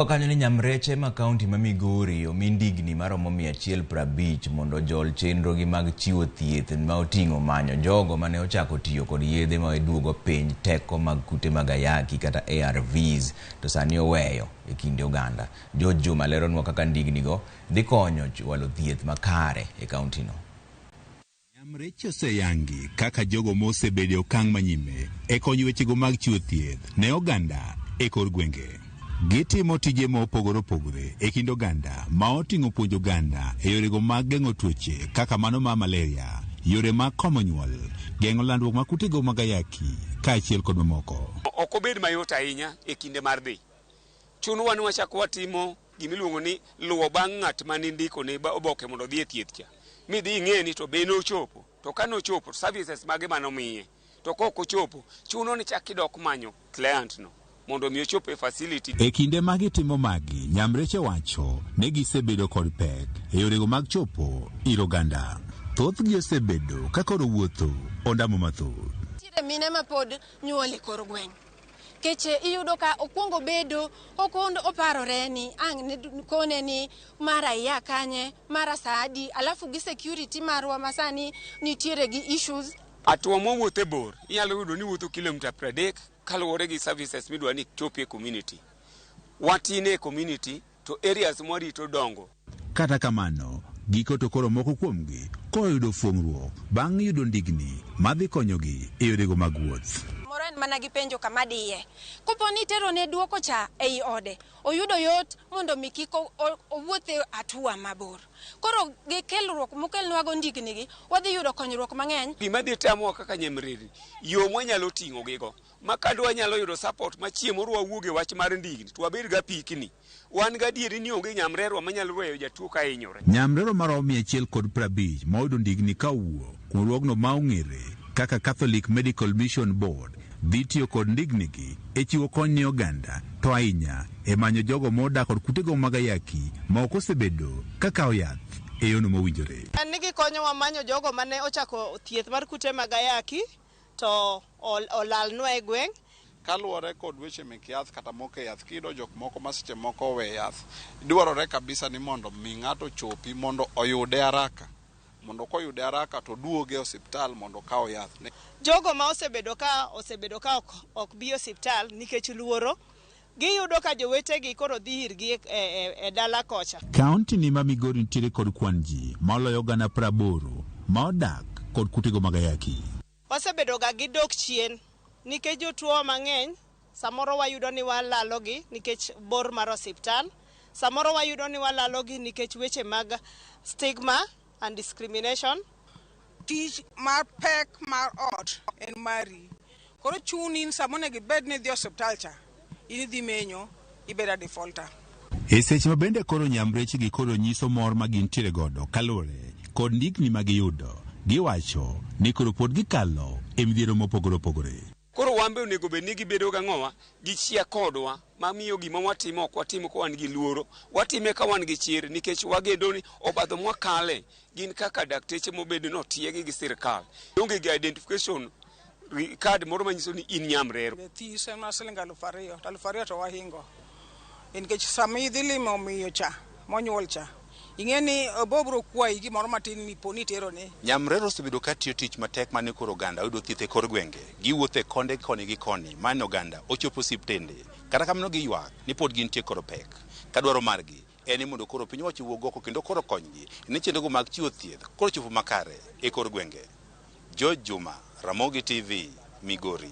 Kanyo ni nyamreche ma kaunti ma Migori omi ndigni maromo 150 mondo ojol chenrogi mag chiwo thieth ma oting'o manyo jogo mane ochako tiyo kod yedhe ma duogo piny teko mag kute mag ayaki kata ARVs to sani oweyo e kind oganda. George Juma leronwa kaka ndignigo dhi konyo chwalo thieth makare e kaunti no. Nyamreche oseyangi kaka jogo mosebedo e okang' manyime e konyo wechego mag chiwo thieth ne oganda e kor gwenge. Gitimo tije ma opogore opogore e kind oganda ma oting'o puonjo oganda e yorego mag geng'o tuoche kaka mano mar malaria, yore mag komo nyuol, geng'o landruok mag kutego mag ayaki kaachiel kod mamoko. Ok obed mayot ahinya e kinde mar dhi. Chunowa ni wachak watimo gimiluongo ni luwo bang' ng'at mane indiko ne oboke mondo odhi e thieth cha. Midhi ing'e ni to be nochopo. To ka nochopo, services mage manomiye. To kok ochopo, chuno ni chak idok manyo client no mondo mi ochop e facility. E kinde ma gitimo magi, nyamreche wacho ni gisebedo kod pek e yorego mag chopo ir oganda. Thothgi osebedo ka koro wuotho ondamo mathoth. Nitiere mine mapod nyuol e kor gweng'. Keche iyudo ka okwongo bedo okond oparore ni ang' kone ni mara iya kanye, mara saa adi, alafu gi security marwa masani nitiere gi issues. Hatua mwawuothe bor, inyalo yudo ni wuotho kilomita 30 kaluwore gi services midwa ni chopie e community. Watin e community to areas mwarito dongo. Kata kamano, giko to koro moko kuomgi koro yudo fuong'ruok bang' yudo ndigni madhi konyogi e yorego mag wuoth. Moro en mana gi penjo kama diye. Kopo ni itero ne duoko cha ei ode, oyudo yot mondo mi kik owuoth e hatua mabor. Koro gi kelruok mokelnwago ndigni gi, wadhi yudo konyruok mang'eny. Gima dhi tamowa kaka nyamrerni, yo mwanyalo ting'o gigo. Ma kadwa nyalo yudo support ma chieng' moro wawuog e wach mar ndigni to wabed ga apikni. Wan gadieri ni onge nyamrerwa manyalo weyo jatuo ka hinyore. Nyamrerwa maromo 150 ma oyudo ndigni ka owuok kuom riwruogno ma ong'ere kaka Catholic Medical Mission Board dhi tiyo kod ndignigi e chiwo kony ne oganda to ahinya e manyo jogo modak kod kutego mag ayaki ma ok osebedo ka kawo yath e yono mowinjore. En ni gikonyowa manyo jogo mane ochako thieth mar kute mag ayaki to olalnwa e gweng'. Kaluwore kod weche mek yath kata moko e yath, kiyudo jok moko ma seche moko owe yath, dwarore kabisa ni mondo mi ng'ato chopi mondo oyude haraka. Mondo koyude haraka to oduoge e osiptal mondo okaw yath. Jogo ma osebedo ka ok bi e osiptal nikech luoro, giyudo ka jowetegi koro dhi irgi e dala kocha. Kaunti ni ma Migori nitiere kod kwan ji maloyo 80,000 ma odak kod kutego mag ayaki. Wasebedo ga gi dok chien nikech jotuo mang'eny samoro wayudo ni walalogi nikech bor mar osiptal, samoro wayudo ni walalogi nikech weche mag stigma and discrimination. Tich mar pek mar ot en mari. Koro chuni ni sama onego ibed ni idhi osiptal cha, in idhi menyo, ibedo a defaulter. E seche ma bende koro nyamrechegi koro nyiso mor ma gintiere godo kaluwore kod ndigni ma giyudo, giwacho ni koro pod gikalo e midhiero mopogore opogore. Koro wan be onego bed ni gibedo gang'owa, gi chia kodwa, mamiyo gima watimo ok watimo ka wan gi luoro. Watime ka wan gi chir nikech wageno ni obadho mwakale gin kaka dakteche mobedo notiegi gi sirikal. Onge gi identification card moro manyiso ni in nyamrero. This en mana siling 2000, to 2000 to wahingo. Nikech sama idhi limo miyo cha, monyuol cha, ing'e ni obiro kwayi gimoro matin mipo ni itero ne. Nyamrero osebedo ka tiyo tich matek mane koro oganda oyudo thieth e kor gwenge. Giwuotho e konde koni gi koni mane oganda ochopo osiptende. Kata kamano giywak ni pod gintie kod pek. Ka dwaro margi en ni mondo koro piny owacho owuog oko kendo koro konygi ne chenrogo mag chiwo thieth koro chopo makare e kor gwenge. George Juma, Ramogi TV, Migori.